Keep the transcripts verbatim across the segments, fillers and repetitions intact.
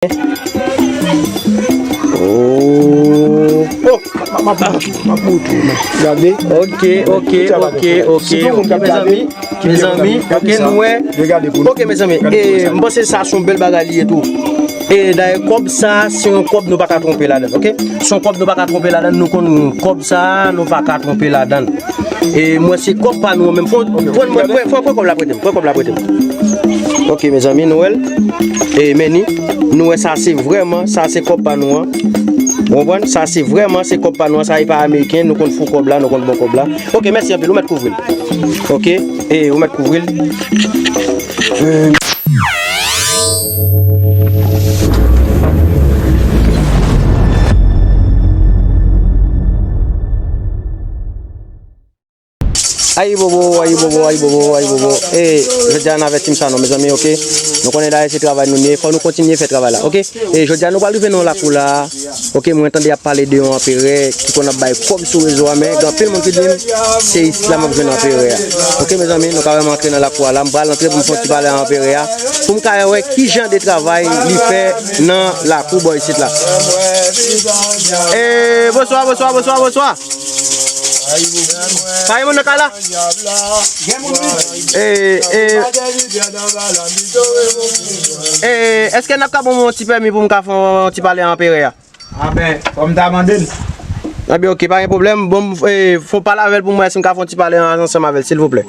Oh. Oh. M ap, m ap, m ap montre w, men. Gade. Ok, ok, ok, ok, ok, mezanmi. Mezanmi, ok, nou wè. Ok, mezanmi, e, m panse sa se yon bèl bagay li ye tou. E dayè, kòb sa, se yon kòb nou pa ka twonpe ladan, ok? Se yon kòb nou pa ka twonpe ladan, nou konn kòb sa, nou pa ka twonpe ladan. E mwen, se kòb pa nou an menm. Fò, pran, mwen, pran, pran, pran kòb la prete m, pran kòb la prete m. Ok, mezanmi, nou wè l. E, men ni, nou wè sa, se vrèman, sa se kòb pa nou an. Ou konprann? Sa se vrèman, se kòb pa nou an, sa e pa ameriken, nou konn fou kòb la, nou konn bon kòb la. Ok, mèsi anpil, ou mèt kouvri l. Ok, e ou mèt kouvri l. Ayibobo, ayibobo, ayibobo, ayibobo. E, jodi a n avèti m sa non, mezanmi, ok? Nou konnen dayè se travay nou ye, fò nou kontinye fè travay la, ok? E, jodi a nou pral rive nan lakou la, ok? Mwen tande y ap pale de yon anperè ki konn ap bay kòb sou rezo a, men gen anpil moun ki di m se isit la m ap jwenn anperè a. Ok, mezanmi, nou ka wè m antre nan lakou a la, m pral antre pou m fè yon ti pale a anperè a, pou m ka wè ki jan de travay li fè nan lakou bò isit la. E, bonswa, bonswa, bonswa, bonswa. Pa gen moun nan kay la? E, e, e, èske n ap ka ban mwen yon ti pèmi pou m ka fè yon ti pale a anperè a? A ben, fò m ta mande l. A ben, ok, pa gen pwoblèm. Bon, e, fò w pale avè l pou mwen, si m ka fè yon ti pale an, ansanm avè l, silvouplè.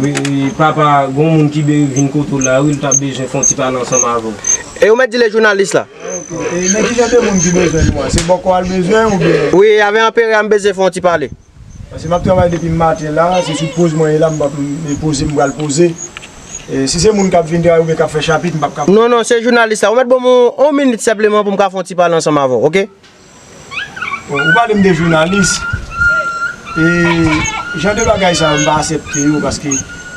Wi, papa, gon moun ki be-, vin kote w la, wi, l t ap bezwen fè yon ti pale ansanm avè w. E ou mèt di l e jounalis la? E men ki jan de moun ki bezwen nou an? Se bòkò a l bezwen oubyen? Wi, avè anperè a m bezwen fè yon ti pale. Paske m ap travay depi maten la, se sou poz mwen ye la, m p ap poze, m pral poze. E si se moun k ap vin travay oubyen k ap fè chapit, m p ap ka. Non, non, se jounalis la. Ou mèt ban m yon, yon minit senpleman pou m ka fè yon ti pale ansanm avè w, ok? Bon, ou pale m de jounalis. E jan de bagay sa yo, m pa aksepte yo, paske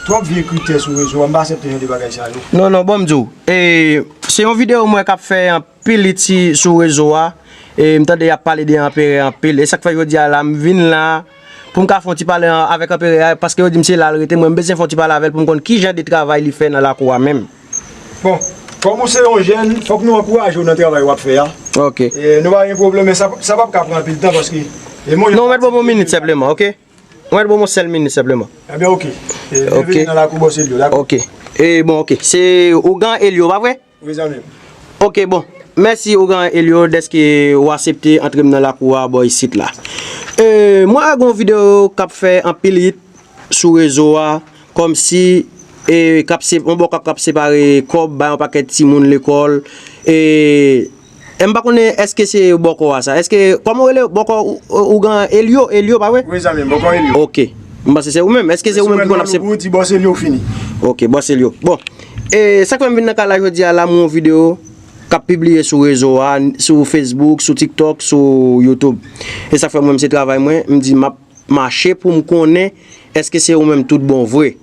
twòp vye kritè sou rezo a, m pa aksepte jan de bagay sa yo. Non, non, bon, m di w. E se yon videyo mwen k ap fè anpil lit si, sou rezo a. E m tande y ap pale de anperè anpil. E sa k fè jodi a la, m vin la pou m ka fè yon ti pale an-, avèk anperè a, paske yo di m se la l rete. Mwen, m bezwen fè yon ti pale avè l pou m konn ki jan de travay li fè nan lakou a menm. Bon, kòm ou se yon jèn, fòk nou ankouraje w nan travay w ap fè a. Ok. E nou pa gen pwoblèm, men sa, sa p ap ka pran anpil tan, paske, e mwen. Non, ou mèt ban m yon minit senpleman, ok? Ou mèt ban m yon sèl minit senpleman. Ebyen, ok. E, ok. Leve nan lakou bò Selyo, dakò? Ok. E, bon, ok. Se ougan Elio, pa vre? Wi, zanmi m. Ok, bon. Mèsi, ougan Elio, dèske ou aksepte antre m nan lakou a bò isit la. E, mwen wè gon videyo k ap fè anpil hit sou rezo a, kòmsi, e, k ap se-, yon bòkò k ap separe kòb bay yon pakèt timoun lekòl. E, e m pa konnen èske se bòkò a sa. Èske, kòman w rele bòkò ou, ou, ougan Elio, Elio, pa vre? Wi, zanmi m, bòkò Elio. Ok. M panse se ou menm. Èske se ou menm ki konn ap sep-, ou di bòs Elio fini. Ok, bòs Elio. Bon. E sa k fè m vin nan kay la jodi a la, m wè yon videyo k ap pibliye sou rezo a, sou Facebook, sou TikTok, sou YouTube. E sa k fè mwen, se travay mwen, m di m ap mache pou m konnen èske se ou menm tout bon vre.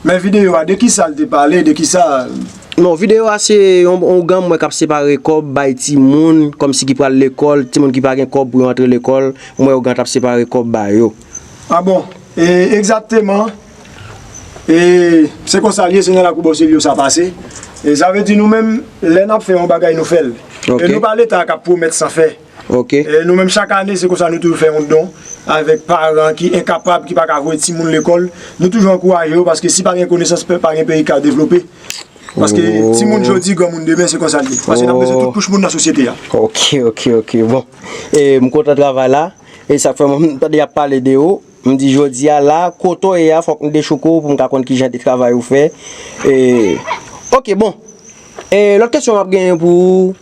Men videyo a, de ki sa l te pale, de ki sa? Non, videyo a se yon, yon ougan m wè k ap separe kòb bay timoun, kòmsi ki pral lekòl, timoun ki pa gen kòb pou yo antre lekòl, m wè ougan t ap separe kòb ba yo. A bon, e, egzakteman, e, se konsa l ye, se nan lakou bòs Elio sa pase. E sa vle di nou menm, lè n ap fè yon bagay, nou fè l. Ok. E nou pa Leta k ap pwomèt san fè. Ok. E nou menm, chak ane, se konsa nou toujou fè yon don avèk paran ki enkapab, ki pa ka voye timoun lekòl. Nou toujou ankouraje yo, paske si pa gen konesans, pe-, pa gen peyi k ka devlope. Paske, oh, timoun jodi, granmoun demen, se konsa l ye. Paske n ap bezwen tout kouch moun nan sosyete a. Ok, ok, ok. Bon. E m kontan travay la. E sa k fè mwen, m tande y ap pale de ou. M di jodi a la, kote w ye a, fòk m dechouke w pou m ka konn ki jan de travay ou fè. E, ok, bon. E, lòt kesyon m ap genyen pou ou,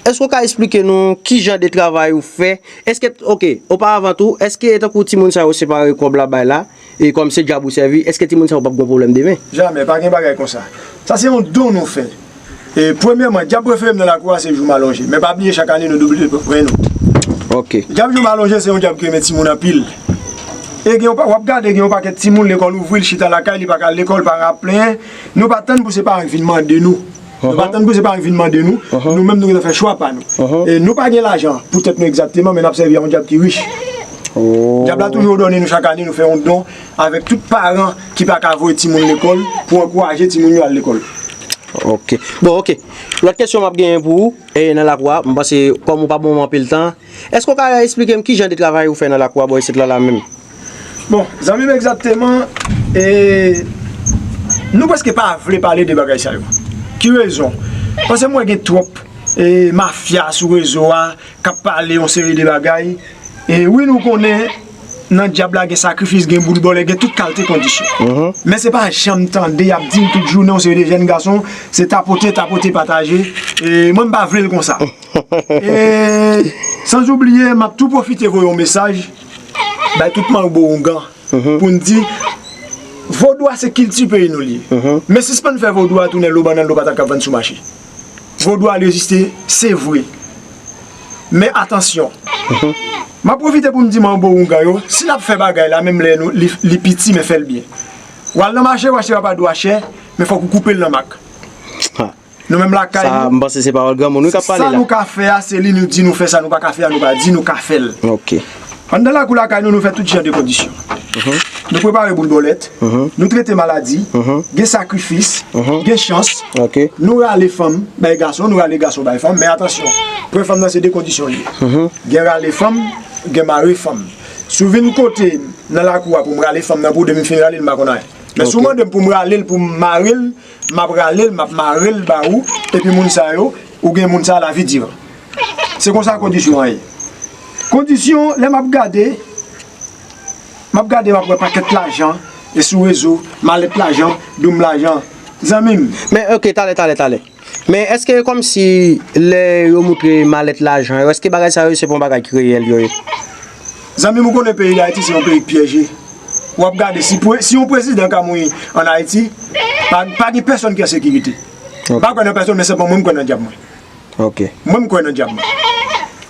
èske w ka esplike nou ki jan de travay ou fè? Èske, ok, oparavan tou, èske tankou timoun sa yo separe kòb la bay la, e kòm se djab ou sèvi, èske timoun sa yo p ap gen pwoblèm demen? Jamè, pa gen bagay konsa. Sa se yon don nou fè. E, premyèman, djab prefere m nan lakou a se Jou Malonje. Men pa bliye, chak ane, nou double pwen nou. Ok. Djab Jou Malonje se yon djab ki renmen timoun anpil. E gen yon pa-, w ap gade, gen yon pakèt timoun, lekòl ouvri, l chita lakay, li pa ka al lekòl, paran ap plenyen. Nou pa tann pou se paran k vin mande nou. Nou pa tann pou se paran k vin mande nou. Nou menm, nou gentan fè chwa pa nou. E nou pa gen lajan pou tèt nou egzakteman, men n ap sèvi a yon djab ki rich. Djab la toujou òdone nou chak ane, nou fè yon don avèk tout paran ki pa ka voye timoun lekòl pou ankouraje timoun yo al lekòl. Ok. Bon, ok. Lòt kesyon m ap genyen pou ou, e nan lakou a, m panse kòm ou pa ban m anpil tan, èske w ka esplike m ki jan de travay ou fè nan lakou a bò isit la, la menm? Bon, zanmi m, egzakteman, e, nou prèske pa vle pale de bagay sa yo. Ki rezon? Paske m wè gen twòp, e, mafya sou rezo a k ap pale yon seri de bagay. E wi, nou konnen nan dyab la gen sakrifis, gen boul bòlè, gen tout kalte kondisyon. Men se pa janm tande y ap di m tout jounen yon seri de jèn gason, se tapote, tapote, pataje. E mwen, m pa vle l konsa. E, san oubliye, m ap tou pwofite voye yon mesaj bay tout manbo oungan pou n di, vodou a se kilti peyi nou li ye. Men sispann fè vodou a tounen lo bannann, lo patat k ap vann sou mache. Vodou a reziste, se vre. Men atansyon. M ap pwofite pou m di manbo oungan yo, si n ap fè bagay la, menm lè nou, li, li piti, men fè l byen. W al nan mache, w achte rapadou a chè, men fòk ou koupe l nan mak. Nou menm lakay nou, m panse se pawòl granmoun wi k ap pale la. Sa nou ka fè a, se li nou di nou fè, sa nou pa ka fè a, nou pa di nou ka fè l. Ok. Anndan lakou lakay nou, nou fè tout jan de kondisyon. Nou prepare boul bòlèt, nou trete maladi, gen sakrifis, gen chans, nou rale fanm bay gason, nou rale gason bay fanm, men atansyon, prè fanm nan se de kondisyon li ye. Gen rale fanm, gen mare fanm. Si w vin kote m nan lakou a pou m rale fanm nan pou w, depi m fin rale l, m pa konn anyen. Men si w mande m pou m rale l, pou m mare l, m ap rale l, m ap mare l ba ou, epi moun sa yo, ou gen moun sa lavi diran. Se konsa kondisyon an ye. Kondisyon, lè m ap gade, m ap gade, m ap wè pakèt lajan, e sou rezo, malèt lajan, doum lajan. Zanmi m. Men, ok, talè, talè, talè. Men èske kòmsi lè yo moutre malèt lajan yo, èske bagay sa yo se pa yon bagay ki reyèl yo ye? Zanmi m, ou konnen peyi Dayiti se yon peyi k pyeje. W ap gade, si, pre- si yon prezidan ka mouri ann Ayiti, pa, pa gen pèsonn ki an sekirite. M pa kwè nan pèsonn, men sèlman mwen, m kwè nan dyab mwen. Ok. Mwen, m kwè nan dyab mwen.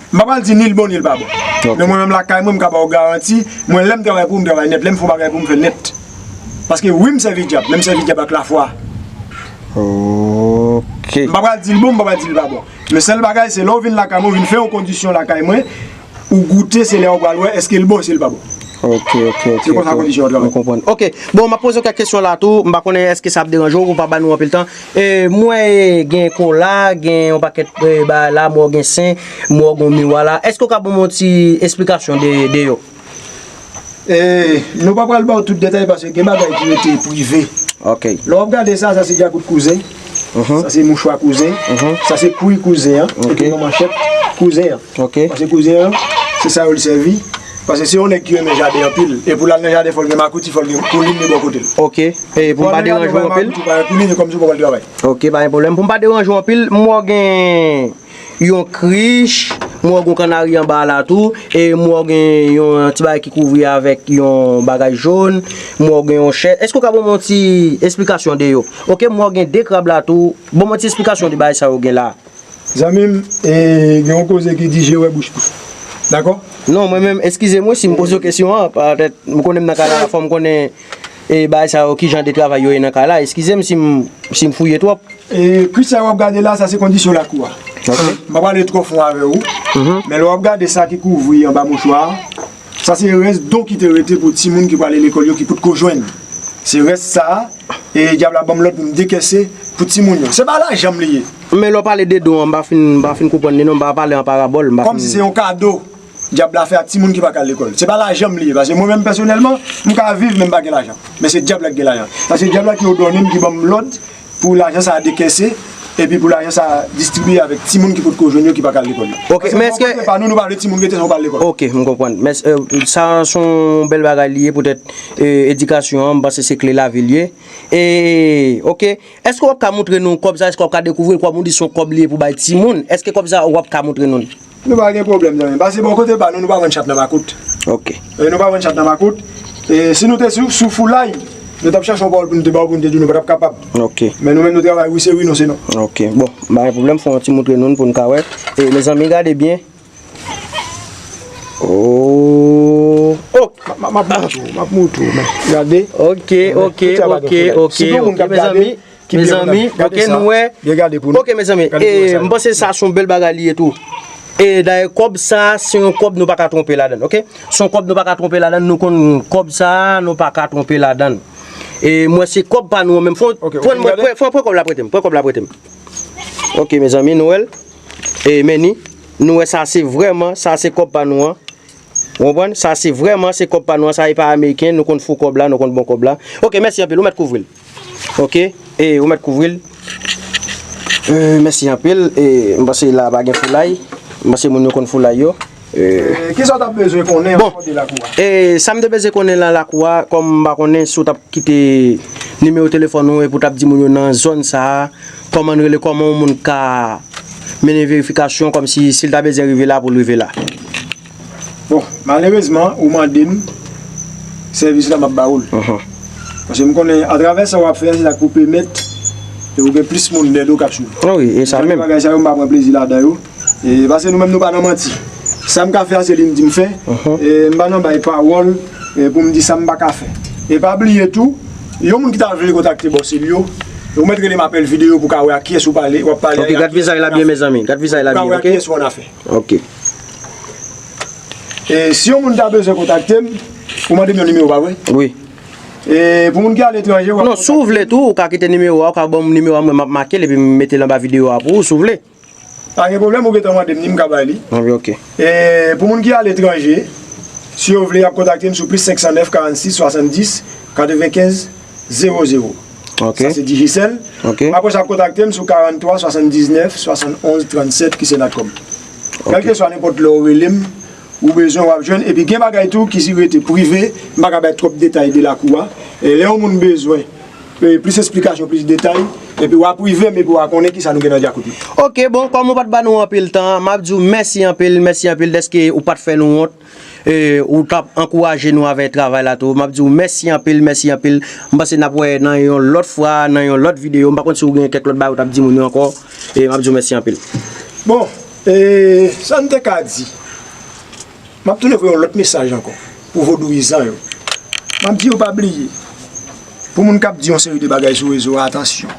M pa pral di ni l bon ni l pa bon. Ok. Men mwen menm lakay mwen, m ka ba w garanti, mwen lè m travay pou ou, m travay nèt. Lè m fè yon bagay pou ou, m fè l nèt. Paske wi, m sèvi dyab, men m sèvi dyab ak lafwa. Ok. M pa pral di l bon, m pa pral di l pa bon. Men sèl bagay, se lè w vin lakay mwen, w vin fè yon kondisyon lakay mwen, ou goute, se lè w pral wè èske l bon, èske l pa bon. Ok, ok, ok. Se konsa kondisyon an travay. M konprann. Ok. Bon, m ap poze w kèk kesyon la tou. M pa konnen èske sa ap deranje w, ou pa ba nou anpil tan. E, m wè gen kola, gen yon pakèt, e, bagay la, m wè gen sen, m wè gen miwa la. Èske w ka ban m yon ti esplikasyon de, de yo? E, nou pa pral ba w tout detay paske gen bagay ki rete prive. Ok. Lè w ap gade sa, sa se djakout kouzen. Sa se mouchwa kouzen. Sa se kwi kouzen an. Ok. Epi yon manchèt kouzen an. Ok. Paske kouzen an, se sa yo l sèvi. Paske se yon nèg ki renmen jaden anpil. E pou l al nan jaden, fò l gen makouti, fò l gen koulin li bò kote l. Ok. E pou m pa deranje w anpil. Fò l gen makouti, pa gen koulin, e kòmsi w pa pral travay. Ok, pa gen pwoblèm. Pou m pa deranje w anpil, m wè w gen yon krich, m wè w gen yon kannari anba la tou, e m wè w gen yon ti bagay ki kouvri avèk yon bagay jòn, m wè w gen yon chèz. Èske w ka ban m yon ti esplikasyon de yo? Ok, m wè w gen de krab la tou. Ban m yon ti esplikasyon de bagay sa yo gen la. Zanmi m, e, gen yon koze ki di je wè bouch pi. Dakò? Non, mwen menm, eskize m wi si m poze w kesyon an, petèt, m konnen m nan kay la, fò m konnen, e, bagay sa yo, ki jan de travay yo ye nan kay la. Eskize m si m, si m fouye twòp. E, krich sa w ap gade la, sa se kondisyon lakou a. Ok. M pa prale twò fon avè w, men lè w ap gade sa ki kouvri anba mouchwa a, sa se rès don ki te rete pou timoun ki prale lekòl yo ki potko jwenn. Se rès sa a, e dyab la ban m lòd pou m dekèse pou timoun yo. Se pa lajan m li ye. Men lè w pale de don an, m pa fin, m pa fin konprann li non, m pa pale an parabòl, m pa fin. Kòmsi se yon kado dyab la fè ak timoun ki pa ka al lekòl. Se pa lajan m li ye, paske mwen menm pèsonèlman, m ka viv, men m pa gen lajan. Men se dyab la ki gen lajan. Paske dyab la ki odòne m, ki ban m lòd, pou lajan sa a dekèse, epi pou lajan sa a distribiye avèk timoun ki potko jwenn yo, ki pa ka al lekòl yo. Ok, men èske bò kote pa nou, nou pa vle timoun rete san yo pa al lekòl. Ok, m konprann. Men, e, sa se yon bèl bagay li ye, poutèt, e, edikasyon an, m panse se kle lavi l ye. E, ok, èske w ap ka montre nou kòb sa, èske w ap ka dekouvri l, kòm ou di se yon kòb li ye pou bay timoun, èske kòb sa w ap ka montre nou l? Nou pa gen pwoblèm, zanmi. Pase bò kote pa nou, nou pa vann chat nan makout. Ok. E, nou pa vann chat nan makout. E, si nou te sou, sou foulay, nou t ap chache yon pawòl pou nou te ba w, pou nou te di w nou pa t ap kapab. Ok. Men nou menm nou travay, wi se wi, non se non. Ok. Bon, pa gen pwoblèm, fò yon ti montre nou l pou n ka wè. E, mezanmi, gade byen. Oh. Oh. M ap, m ap montre w, m ap montre w, men. Gade. Ok, ok, ok, ok, mezanmi. Mezanmi, ok, nou wè. Ok, mezanmi, e, m panse sa se yon bèl bagay li ye tou. E dayè, kòb sa, se yon kòb nou pa ka twonpe ladan l, ok? Se yon kòb nou pa ka twonpe ladan l, nou konn kòb sa, nou pa ka twonpe ladan l. E mwen se kòb pa nou an menm. Fò, pran, pran, pran, pran kòb la prete m. Pran kòb la prete m. Ok, mezanmi, nou wè l. E, men ni, nou wè sa se vrèman, sa se kòb pa nou an. Ou konprann? Sa se vrèman, se kòb pa nou an, sa e pa ameriken, nou konn fou kòb la, nou konn bon kòb la. Ok, mèsi anpil, ou mèt kouvri l. Ok, e ou mèt kouvri l. E, mèsi anpil, e m panse la pa gen foulay. M panse moun yo konn foulay yo. E, kisa w t ap bezwen konnen ankò de lakou a? E, sa m te bezwen konnen lan lakou a, kòm m pa konnen si w t ap kite nimewo telefòn ou epi w t ap di moun yo nan zòn sa a, kòman n rele, kòman yon moun ka mennen verifikasyon, kòmsi si l ta bezwen rive la pou l rive la. Bon, malerezman, ou mande m, sèvis la m ap ba ou l. Paske m konnen atravè sa w ap fè a, se sa k pou pèmèt e ou gen plis moun dèyè w k ap swiv ou. Ah wi, e sa menm. Bagay sa yo, m pa pran plezi ladan yo. E, paske nou menm nou pa nan manti. Sa m ka fè a, se li m di m fè. E, m pa nan bay pawòl, e, pou m di sa m pa ka fè. E pa bliye tou, yon moun ki ta vle kontakte bòs li yo, ou mèt rele m apèl videyo pou ka wè ak kiyès ou pale, w ap pale. Ok, gad vizaj la byen, mezanmi. Gad vizaj la byen, ok? Pou ka wè ak kiyès ou annafè. Ok. E si yon moun ta bezwen kontakte m, ou mande m yon nimewo, pa vre? Wi. E pou moun ki aletranje, w ap... Non, si w vle tou, ou ka kite nimewo a, ou ka ban m nimewo a, mwen m ap make l epi m mete l anba videyo a pou ou, si w vle. Pa gen pwoblèm, ou gentan mande m ni, m ka bay li. Ah wi, ok. E pou moun ki aletranje, si yo vle, y ap kontakte m sou plis senk san nèf, karannsis, swasanndis, katrevenkenz, zewo zewo. Ok. Sa se Digicel. Ok. Apre sa, y ap kontakte m sou karanntwa, swasanndiznèf, swasannonz, trannsèt, ki se Natcom. Ok. Kèlkeswa nenpòt lè w rele m, ou bezwen, w ap jwenn. Epi gen bagay tou ki si rete prive, m pa ka bay twòp detay de lakou a. E lè yon moun bezwen, e, plis esplikasyon, plis detay, epi w a prive m, epi w a konnen kisa nou gen nan dyakout nou. Ok, bon, kòm ou pa t ba nou anpil tan, m ap di w mèsi anpil, mèsi anpil dèske ou pa t fè nou wont. E, ou t ap ankouraje nou avèk travay la tou. M ap di w mèsi anpil, mèsi anpil. M panse n ap wè nan yon lòt fwa, nan yon lòt videyo. M pa konn si w gen kèk lòt bagay ou t ap di moun yo ankò. E, m ap di w mèsi anpil. Bon, e, sa n te ka di. M ap tounen voye yon lòt mesaj ankò pou vodouyizan yo. M ap di yo pa bliye. Pou moun k ap di yon seri de bagay sou rezo a, atansyon.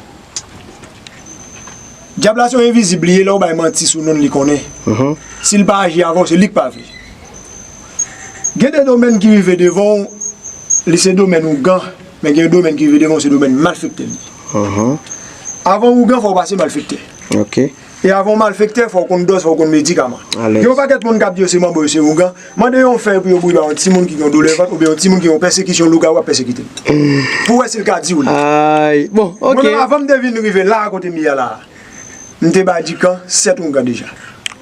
Dyab la se yon envizib li ye, lè w bay manti sou non l, li konnen. Si l pa aji avan w, se li k pa vle. Gen de domèn ki rive devan w, li se domèn ougan, men gen yon domèn ki rive devan w, se domèn malfektè li ye. Avan w ougan, fò w pase malfektè. Ok. E avan w malfektè, fò w konn dòz, fò w konn medikaman. Alèz. Gen yon pakèt moun k ap di yo se manbo, yo se ougan. Mande yon fèy pou yo bouyi ba yon timoun ki gen yon doulè vant oubyen yon timoun ki gen yon pèsekisyon lougawou ap pèsekite l. Pou w wè si l ka di w li. Ay, bon, ok. Mwen menm, avan m te vin rive la a kote m ye a la a, m te Badikan sèt ougan deja.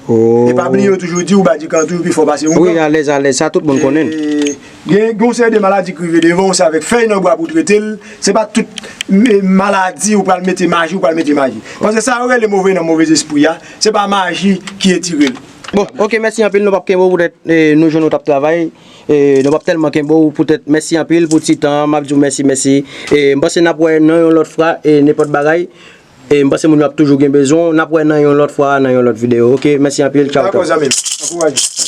E pa bliye, yo toujou di w Badikan toujou pi fò pase ougan. Wi, alèz, alèz, sa tout moun konnen l. E gen, gen yon seri de maladi k rive devan w, se avèk fèy nan bwa pou w trete l. Se pa tout, e, maladi ou pral mete maji, ou pral mete maji. Paske sa yo rele move nan, move zespri a, se pa maji ki etire l. Bon, ok, mèsi anpil, nou p ap kenbe w poutèt, e, nou jwenn ou t ap travay. E, nou p ap tèlman kenbe w poutèt, mèsi anpil pou ti tan an, m ap di w mèsi, mèsi. E, m panse n ap wè nan yon lòt fwa, e, nenpòt bagay. E, m panse moun yo ap toujou gen bezwen w, n ap wè nan yon lòt fwa, nan yon lòt videyo. Ok, mèsi anpil, tchaw, tchaw. Dakò, zanmi m. Ankouraje.